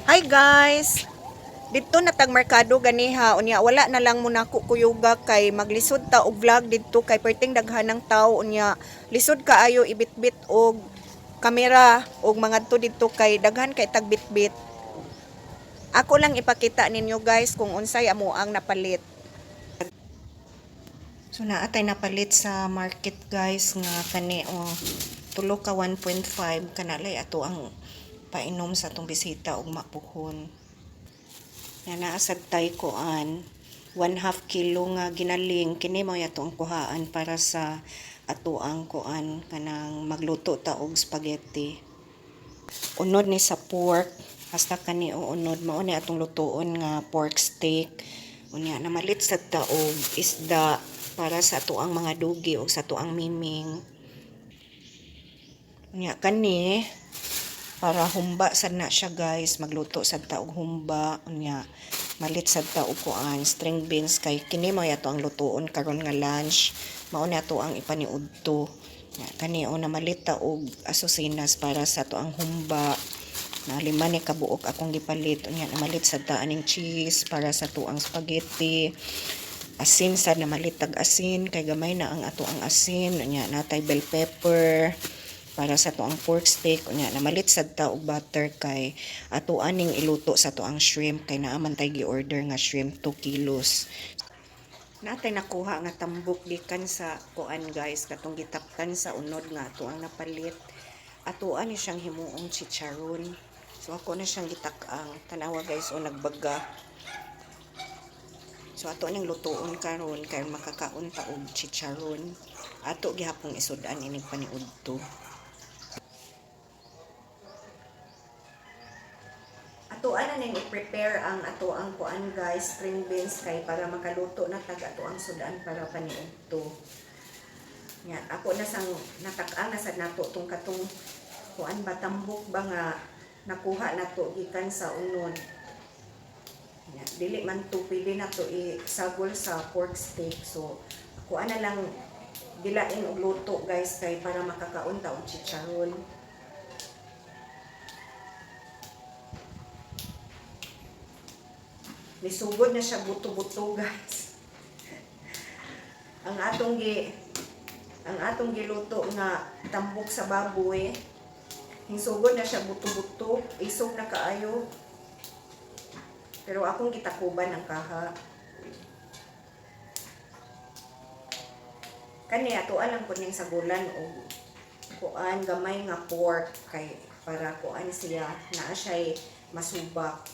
Hi guys! Didto na tag merkado ganiha, unya wala na lang mo nako kuyuga kay maglisod ta og vlog didto kay perting daghan ng tao, unya lisod kaayo ibitbit og kamera og mangadto didto kay daghan kay tagbitbit. Ako lang ipakita ninyo guys kung unsay amo ang napalit. So naa tay napalit sa market guys nga kani oh, tulo ka 1.5 kanalay ato ang painom sa atong bisita og mapuhon. Nga naa sad tay kuan 1/2 kilo nga ginaling, kini mao ato ang kuhaan para sa ato ang kuan kanang magluto ta og spaghetti. Unod ni sa pork, hasta kani o unod mao ni atong lutoon nga pork steak. Unya namalit sad ta og isda para sa ato ang mga dugi og sa ato ang miming. Unya kani para humba sad na siya guys, magluto sad ta og humba. Unya malit sad ta og kuan string beans kay kini mao ato ang lutoon karon nga lunch, mao ni ato ang ipaniudto. Nya kani o namalit ta og asusinas para sa ato ang humba na lima ni kabuok akong gipalit. Unya namalit sad ta aning cheese para sa ato ang spaghetti. Asin sad, namalit tag asin kay gamay na ang ato ang asin. Unya natay bell pepper para sa ato ang pork steak. Unya namalit sad ta og butter kay ato aning iluto sa ato ang shrimp kay naa man tay gi-order nga shrimp, 2 kilos. Natay nakuha nga tambok gikan sa kuan guys, katong gitaptan sa unod nga ato ang napalit. Ato ani siyang himuong chicharon, so ako na siyang gitak-ang. Tanawa guys o, nagbaga. So ato ning lutoon karon kay makakaon ta og chicharon. Ato gihapong isud-an ining paniudto. Ato ana ning i-prepare ang ato ang kuan guys, string beans, kay para makaluto na tag ato ang sudan para paniudto. Nya ako na sang natak-an na sad nato tong katong kuan ba, tambok ba nga nakuha nato gikan sa unod. Nya dili man to pwede na to isagol sa pork steak, so ako ana lang gilain og luto guys kay para makakaon ta og chicharon. Nisugod na siya buto-buto guys. Ang atong giluto nga tambok sa baboy, hisugod na siya buto-buto, isog na kaayo. Pero akong gitakuban ang kaha. Kani ato alam ko ning sagulan og kuan gamay nga pork kay para kuan siya naa siya'y masubak.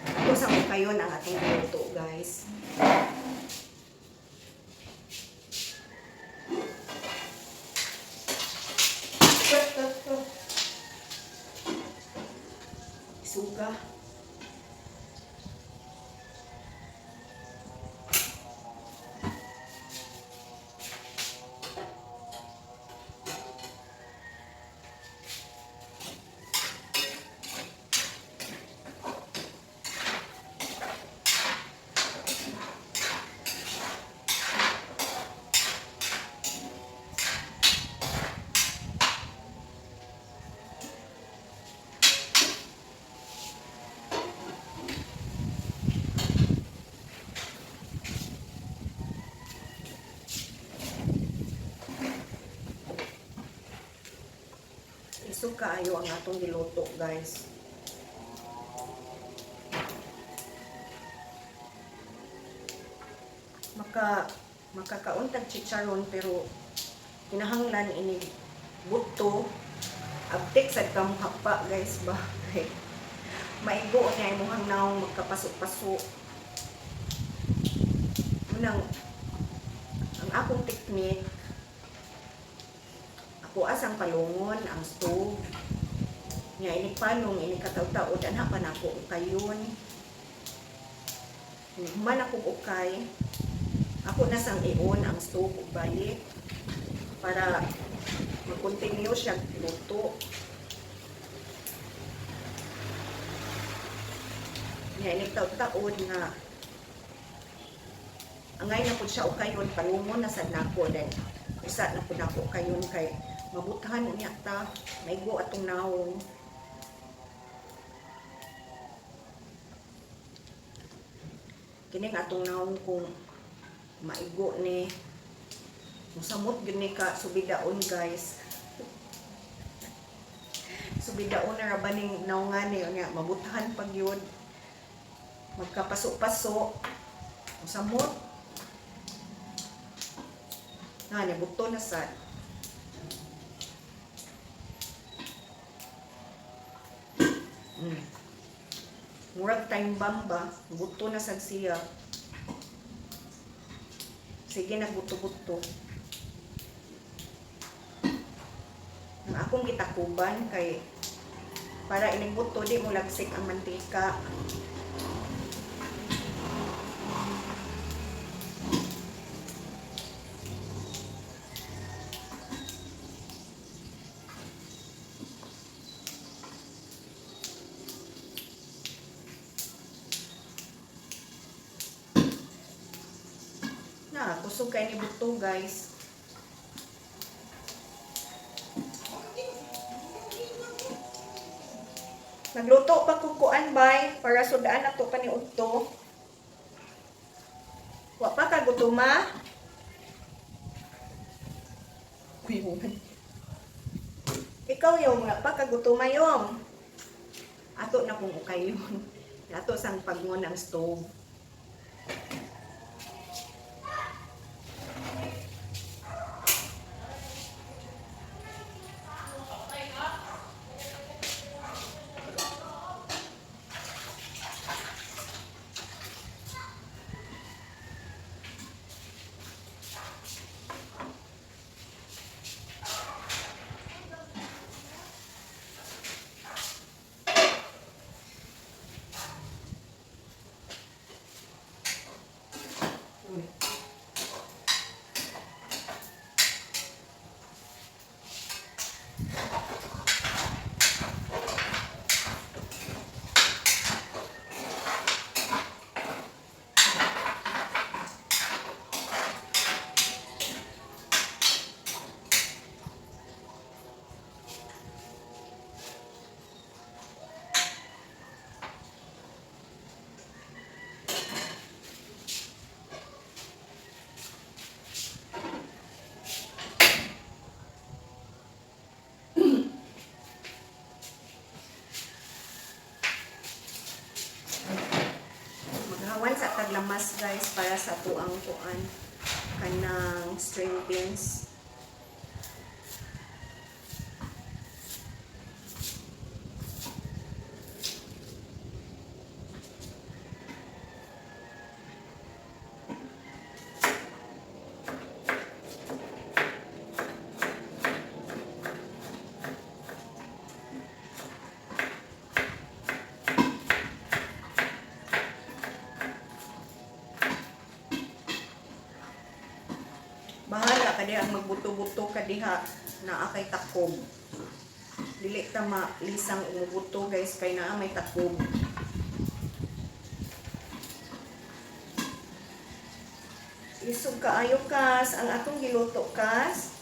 Ato sa kayon ang atong giluto guys. Suga. Isog kaayo ang atong giluto guys. Makakauntag chicharon pero kinahanglan ini buto abtik sad ka hapa guys ba kay maigo niya imong naong magkapaso-paso. Unang ang akong technique, ako asang palungon ang stove nya inig palong inig kataw-taod anha pa nako ukayon. Human ako ukay, ako na sang i-on ang stove ug balik para mag-continue siya luto. Nya inig taod-taod nga Angay na pud siya og kayon, palungon na sad nako, then usa na pud nako kayon kay mabuthan unya ta, maigo atong nawong. Kining atong nawong kung maigo ni, musamot gyud ni ka subidaon, guys. Subidaon na ra ba ning naungan ni, unya mabuthan pag yun. Magkapaso-paso. Musamot. Na, nibuto na sad. Murag time bomb ba? Buto na sad siya. Sige, nagbuto-buto. Ang akong gitakuban kay para ining buto di mo lagsik ang mantika. Na, kusog kay ni buto, guys. Nagluto pa kog kuan, bay, para sudaan na to pa ni udto. Wa pa ka gutuma? Kuyungan. Ikaw yung wa pa ka gutuma yung. Ato na kung ukayon. Ato sang pagngon ang stove. Uy. Maghawan sa taglamas, guys, para sa tuang kuan kanang string beans. Bahala ka diha magbuto-buto ka diha, naa kay takob. Dili ta malisang umubuto, guys, kay naa may takob. Isog kaayo, kas, ang atong giluto, kas.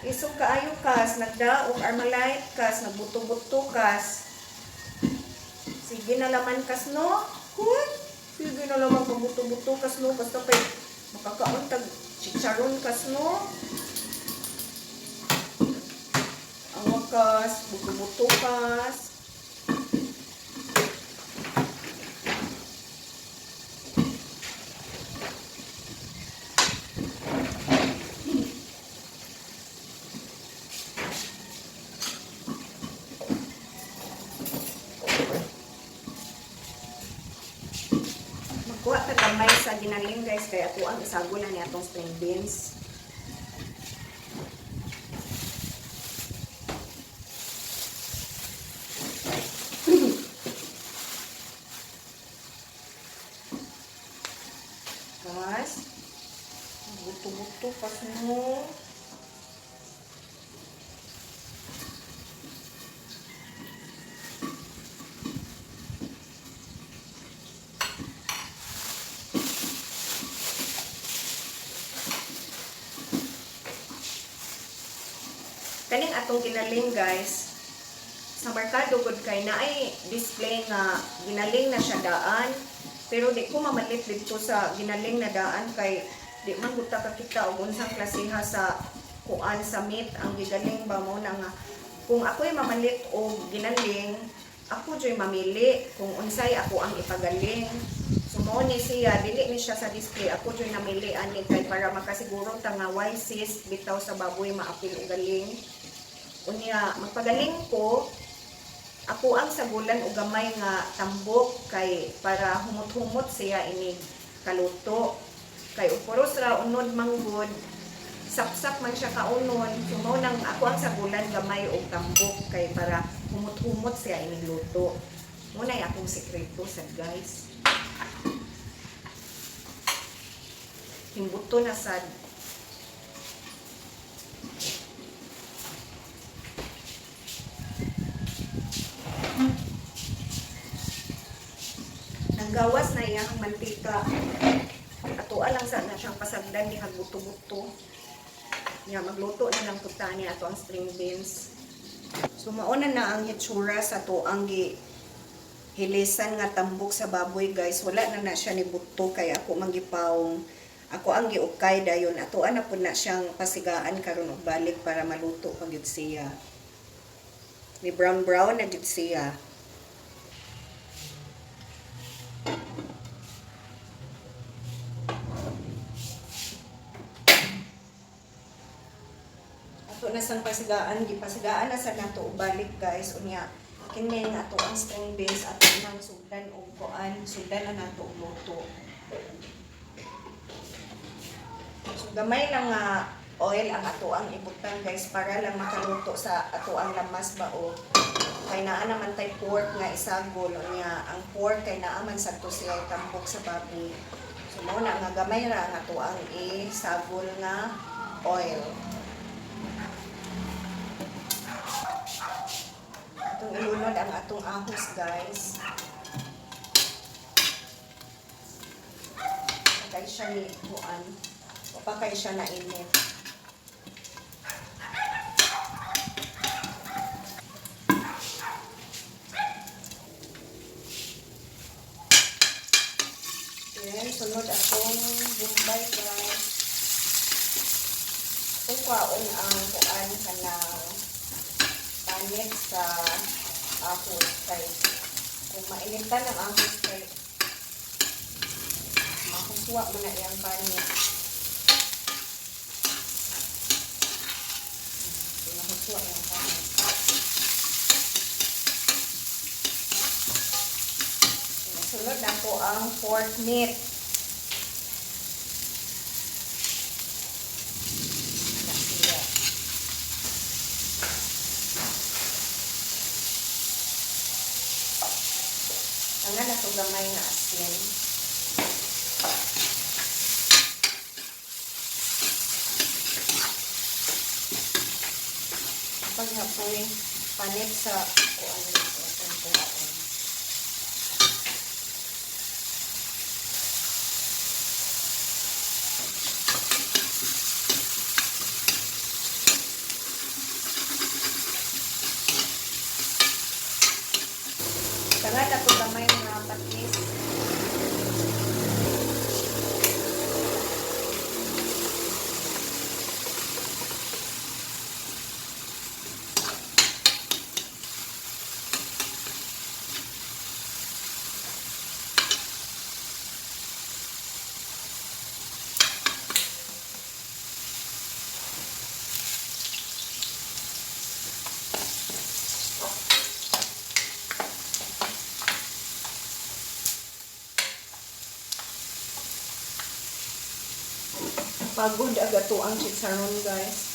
Isog kaayo, kas, nagdaog Armalite, kas, nagbuto-buto, kas. Sige na laman, kas, no? Huy, sige na laman pagbuto-buto, kas, no? Basta kay makakaon tag chicharon, kas, no? Awa, kas, buto-buto, kas. Magkuha ta gamay sa ginaling, guys, kay ato ang isagol na ni atong string beans. Kas, buto-buto, kas, no. Kaning atong ginaling, guys, sa merkado gud kay naay display nga ginaling na siya daan. Pero di ko mamalit didto sa ginaling na daan kay di man gud ta kakita og unsang klasiha sa kuan sa meat ang gigaling ba mo na nga kung ako'y mamalit og ginaling, ako joy mamili kung unsay ako ang ipagaling. So mao ni siya, dili ni siya sa display, ako joy namili ani kay para makasiguro ta nga why sis bitaw sa baboy maapil og galing. Unya magpagaling ko, ako ang sagulan og gamay nga tambok kay para humot-humot siya inig kaluto. Kay upuros ra unod manggod, sapsap man siya kaunon. So mao nang ako ang sagulan gamay og tambok kay para humot-humot siya inig luto. Mao nay akong sekreto sad, guys. Himbuto na sad. Nanggawas na iyang mantika. Atoa lang sa na siyang pasagdan ni buto-buto. Nya magluto na lang pud ta ni ato ang string beans. So mauna na ang hitsura sa tuang gi hilisan nga tambok sa baboy, guys. Wala na na siya ni buto kay ako manggipawong. Ako ang giukay dayon atoa na pud na siyang pasigaan karon og balik para maluto pa gyud siya. Ni brown brown na gyud siya. Ato na sang pasigaan, gipasigaan na sa nato og balik, guys. Unya kini nga ato ang string beans ato nang sugdan og kuan, sugdan na nato og luto. So gamay lang nga oil ang ato ang ibutang, guys, para lang makaluto sa ato ang lamas ba o kay naa naman tay pork nga isagol. Unya ang pork kay naa man sad to siya tambok sa baboy. So mao na nga gamay ra ang ato ang isagol nga oil. Atong ilunod ang atong ahos, guys. Kay siya ni kuan. O pa kay siya na init. Then, sunod atong bombay, guys. Atong kwaon ang kuan kanang panit sa ahos kay kung mainitan ang ahos kay makuswa man na iyang panit. Makuswa iyang panit. Sunod na po ang pork meat. Ana siya. Ang na to gamay nga asin. Pag nga po panit sa kuan nito, itong kuwaon. Tanga na to gamay nga patis. Pagod aga to ang chicharon, guys.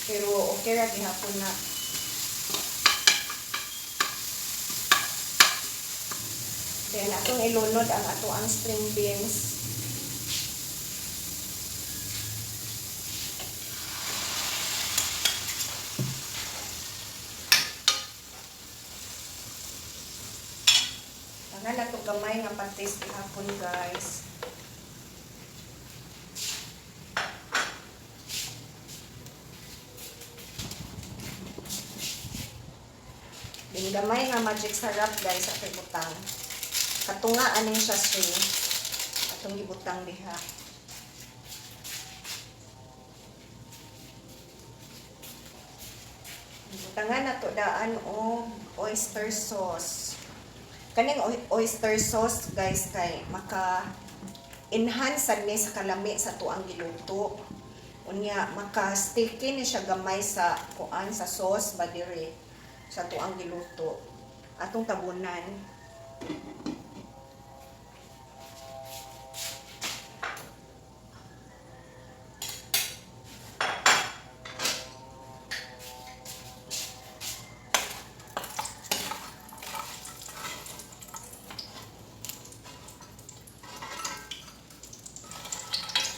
Pero okay ra gihapon na. Then atong ilunod ang ato ang string beans. Tangan na to gamay nga patis gihapon, guys. Then gamay nga Magic Sarap, guys, sa butang. Katunga aning siya string. Atong gibutang diha. Butangan nato daan og oyster sauce. Kaning oyster sauce, guys, kay maka enhance sad ni sa kalami sa tuang giluto. Unya maka sticky ni siya gamay sa kuan, sa sauce ba diri sa tuang giluto. Atong tabunan.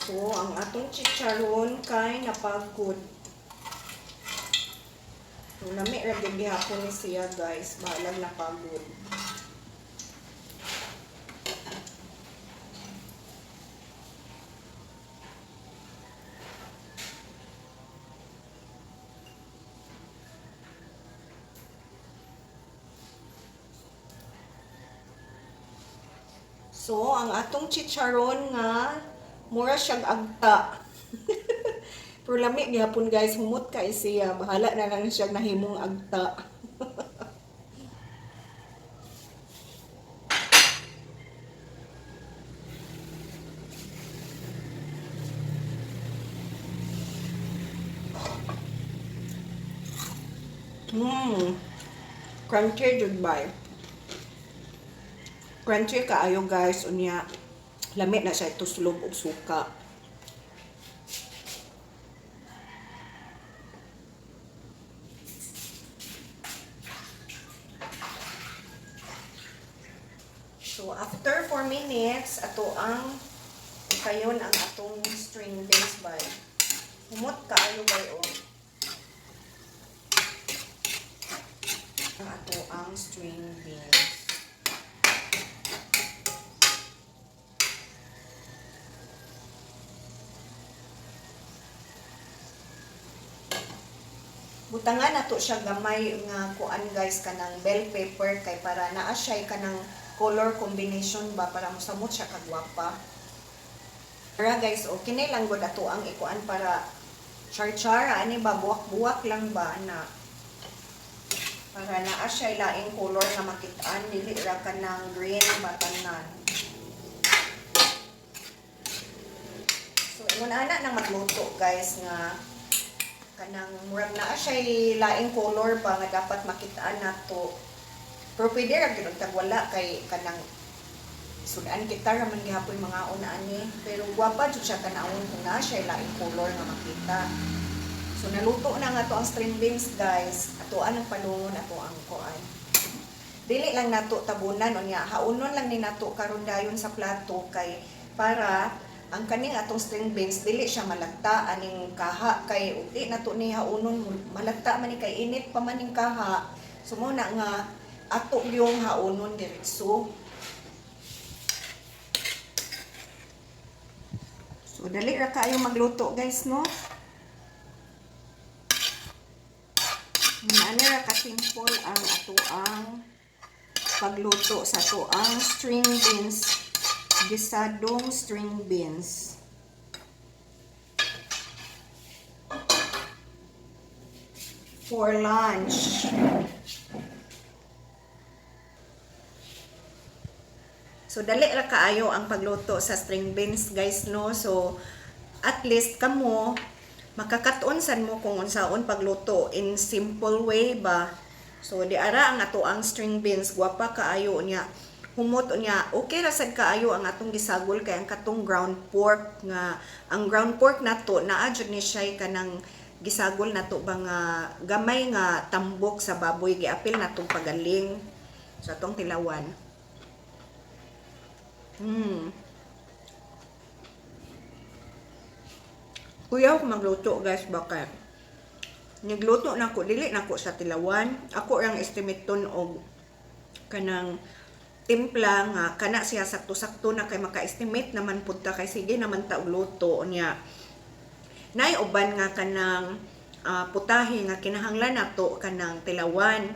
So, ang atong chicharon kay napagod. So, lami ra gyud gihapon ni siya, guys. Bahalag napagod. So, ang atong chicharon nga mura siyang agta. Pero lami gihapon, guys, humot kay siya. Bahala na lang siya nahimong agta. Crunchy jud ba? Crunchy kaayo, guys, unya lami na siya tuslob og suka. So after 4 minutes, ato ang kayon ang atong string beans bay. Humot kaayo bay oh. Ang ato ang string beans. Butangan nato siya gamay nga kuan, guys, kanang bell pepper kay para naa siya kanang color combination ba, para mosamot siya kagwapa. Para, guys, okay na lang gud ato ang ikuan para char-char ani ba, buwak-buwak lang ba na para naa siya laing color nga makitaan, dili ra kanang green ba tanan. So ingon ana nang magluto, guys, nga kanang murag naa siya laing color ba nga dapat makitaan nato. Pero pwede ra gyud og tag wala kay kanang sudan kita ra man gihapon mga una ani. Pero gwapa jud siya tan-awon kung naa siya laing color nga makita. So naluto na nga to ang string beans, guys. Ato ang palungon ato ang kuan. Dili lang nato tabunan, unya haunon lang ni nato karon dayon sa plato kay para ang kaning atong string beans dili siya malagta aning kaha, kay ug di nato ni haunon, malagta man ni kay init pa man ning kaha. So mo na nga ato yung haunon diretso. So dali ra kaayo magluto, guys, no. Ano ra ka simple ang ato ang pagluto sa ato ang string beans, gisadong string beans. For lunch. So dali ra kaayo ang pagluto sa string beans, guys, no. So at least kamo makakaton sad mo kung unsaon pagluto in simple way ba. So di ara ang ato ang string beans, gwapa kaayo niya. Humot unya, okay ra sad kaayo ang atong gisagol kay ang katong ground pork nga ang ground pork nato naa jud ni siya kanang gisagol nato ba nga gamay nga tambok sa baboy, giapil natong pagaling. So atong tilawan. Kuyaw ko magluto, guys, bakit? Nigluto na ko, dili na ko sa tilawan. Ako ang estimaton og kanang timpla nga kana siya sakto-sakto na kay maka-estimate naman pud ta kay sige naman ta og luto niya. Nay uban nga kanang putahe nga kinahanglan nato kanang tilawan.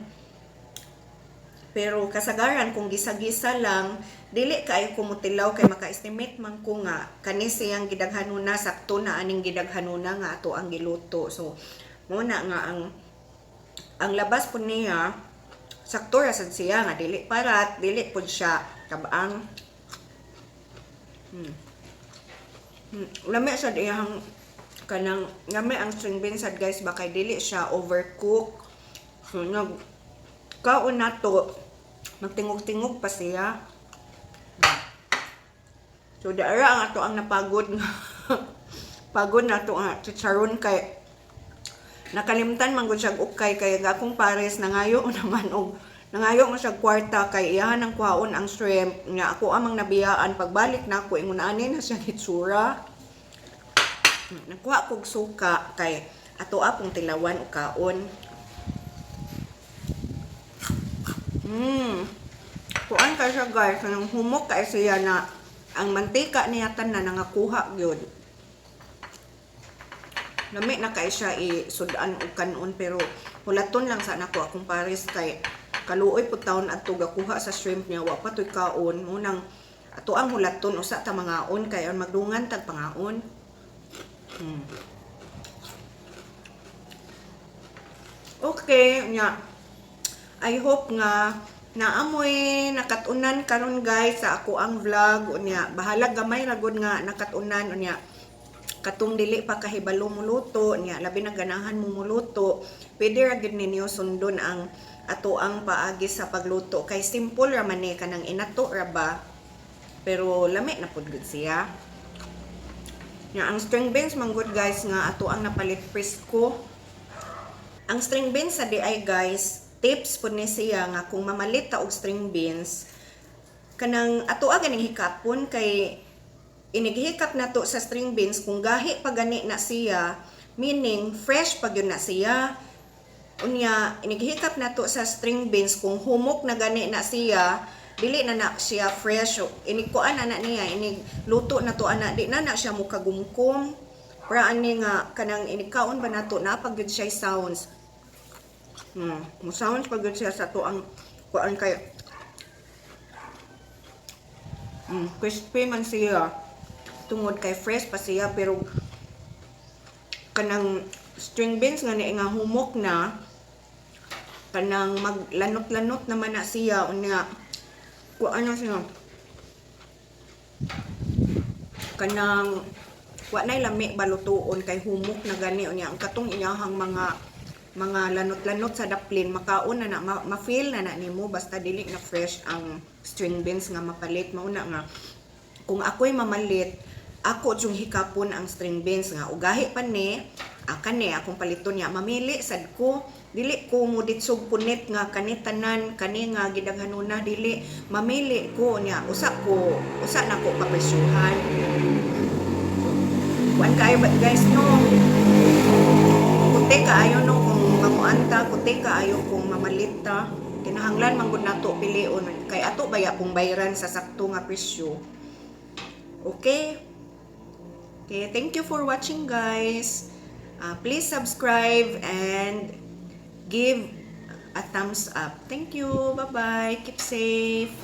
Pero kasagaran kung gisa-gisa lang, dili kaayo ko mutilaw kay maka-estimate man ko nga kani siyang gidaghanuna, sakto na aning gidaghanuna nga ato ang giluto. So mo na nga ang labas po niya, sakto ra sad siya nga dili parat, dili pud siya kabaang. Lami sad iyang kanang, lami ang string beans sad, guys, ba, kay dili siya overcook. So nag kaon na to, magtingog-tingog pa siya. So dara ang ato ang napagod nga pagod na to nga chicharon kay nakalimtan man gud siya ukay, kay ang akong pares nangayo naman og nangayo mo siya kwarta kay iyahan ang kuhaon ang shrimp nga ako amang nabiyaan. Pagbalik nako, ingon ani na siya hitsura. Nakuha kog suka kay ato apong tilawan og kaon. Kuan kay siya, guys, kanang humok kay siya na ang mantika niya tanan nangakuha gyud. Lami na kay siya i-sudan og kanon, pero hulaton lang sa nako akong pares kay kaluoy pud taon adto gakuha sa shrimp niya, wa pa to'y kaon mo nang ato ang hulaton usa ta mangaon kay ang magdungan tag pangaon. Okay, nya. I hope nga naamoy nakatunan karon, guys, sa ako ang vlog. Unya bahala gamay ra gud nga nakatunan. Unya katong dili pa kahibalo muluto niya, labi na ganahan mo muluto, pwede ra gid ninyo sundon ang ato ang paagi sa pagluto kay simple ra man ni, kanang inato ra ba, pero lami na pud gud siya. Nya ang string beans man gud, guys, nga ato ang napalit, presko. Ang string beans sa diay, guys, tips pud ni siya nga kung mamalit ta og string beans, kanang ato ganing hikapon, kay inighikap na to sa string beans, kung gahi pa gani na siya, meaning fresh pa gyud na siya. Unya inighikap na to sa string beans, kung humok na gani na siya, dili na na siya fresh. So, inig kuan na na niya, inig luto na to ana, di na na siya mukagumkom para ani nga kanang inigkaon ba nato na pag gyud siya sounds. Mo sounds pag gyud siya sa to ang kuan kay crispy man siya tungod kay fresh pa siya, pero kanang string beans nga ni nga humok na, kanang maglanot-lanot naman na siya. Unya ku ano siya, kanang wa nay lami balutuon kay humok na gani. Unya ang katong iyahang mga lanot-lanot sa daplin, makaon na na, ma-feel na na nimo basta dili na fresh ang string beans nga mapalit. Mauna nga kung ako'y mamalit, ako yung hikapon ang string beans nga ugahi pa ni kani akong paliton niya, mamili sad ko. Dili ko muditsog punit nga kani tanan, kani nga gidaghanuna, dili. Mamili ko niya, usa ko, usa na ko kapresyuhan. Kuan kaayo ba, guys, no? Kuti kaayo, no, kung mamuanta, kuti kaayo kung mamalit ta. Kinahanglan man gud nato pilion kay ato baya kung bayran sa sakto nga presyo. Okay, thank you for watching, guys. Please subscribe and give a thumbs up. Thank you. Bye bye. Keep safe.